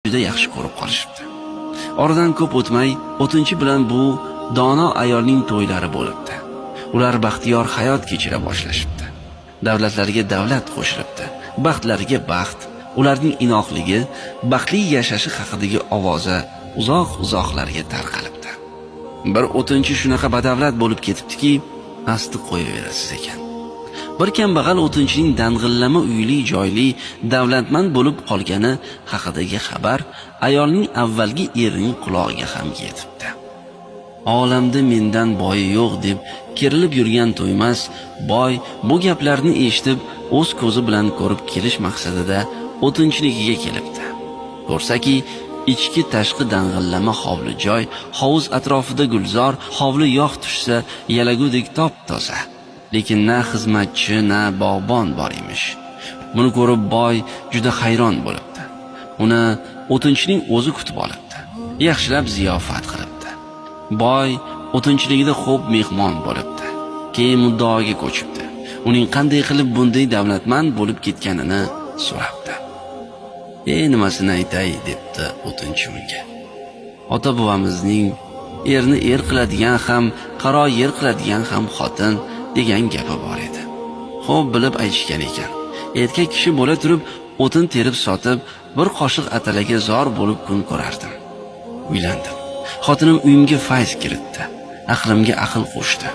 Juda yaxshi ko'rib qolishibdi. Oradan ko'p o'tmay, o'tinchi bilan bu dono ayolning to'ylari bo'libdi. Ular baxtiyor hayot kechira boshlashibdi. Davlatlariga davlat qo'shilibdi, baxtlariga baxt, ularning inoqligi, baxtli yashashi haqidagi ovoza uzoq-uzoqlarga tarqalibdi. Bir o'tinchi shunaqa badavlat bo'lib ketibdiki, asti qo'yaverasiz ekan. Bir kambag'al o'tinchining dang'illama uyli joyli davlatmand bo'lib qolgani haqidagi xabar ayolning avvalgi erining qulog'iga ham yetibdi. Olamda mendan boyi yo'q deb kerilib yurgan to'ymas boy bu gaplarni eshitib, o'z ko'zi bilan ko'rib kelish maqsadida o'tinchinikiga kelibdi. Ko'rsaki, ichki tashqi dang'illama hovli joy, hovuz atrofida gulzor, hovli yog' tushsa yalagudek top toza. Lekin na xizmatchi, na bog'bon bor emish. Buni ko'rib boy juda hayron bo'libdi. Uni o'tinchining o'zi kutib olibdi. Yaxshilab ziyofat qilibdi. Boy o'tinchiligida xo'p mehmon bo'libdi. Keyin muddaoga ko'chibdi. Uning qanday qilib bunday davlatmand bo'lib ketganini so'rabdi. "E, nimasini aytay", debdi o'tinchi unga. "Ota bobomizning erni er qiladigan ham, qaro yer qiladigan ham xotin degan gapi bor edi. Xo'p bilib aytishgan ekan. Erkak kishi bo'la turib o'tin terib sotib, bir qoshiq atalaga zor bo'lib kun ko'rardim. Uylandim. Xotinim uyimga fayz kiritdi. Aqlimga aql qo'shdi",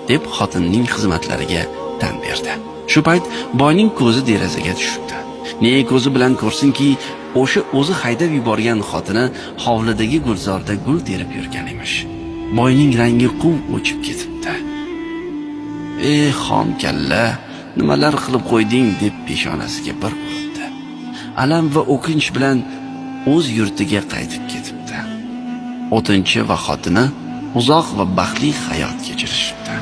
deb xotinning xizmatlariga tan berdi. Shu payt boyning ko'zi derazaga tushibdi. Ne ko'zi bilan ko'rsinki, o'sha o'zi haydab yuborgan xotini hovlidagi gulzorda gul terib yurgan emish. Boyning rangi quv o'chib ketibdi. "Ey xom kalla, nimalar qilib qo'yding", deb peshonasiga bir uribdi. Alam va o'kinch bilan o'z yurtiga qaytib ketibdi. O'tinchi va xotini uzoq va baxtli hayot kechirishibdi.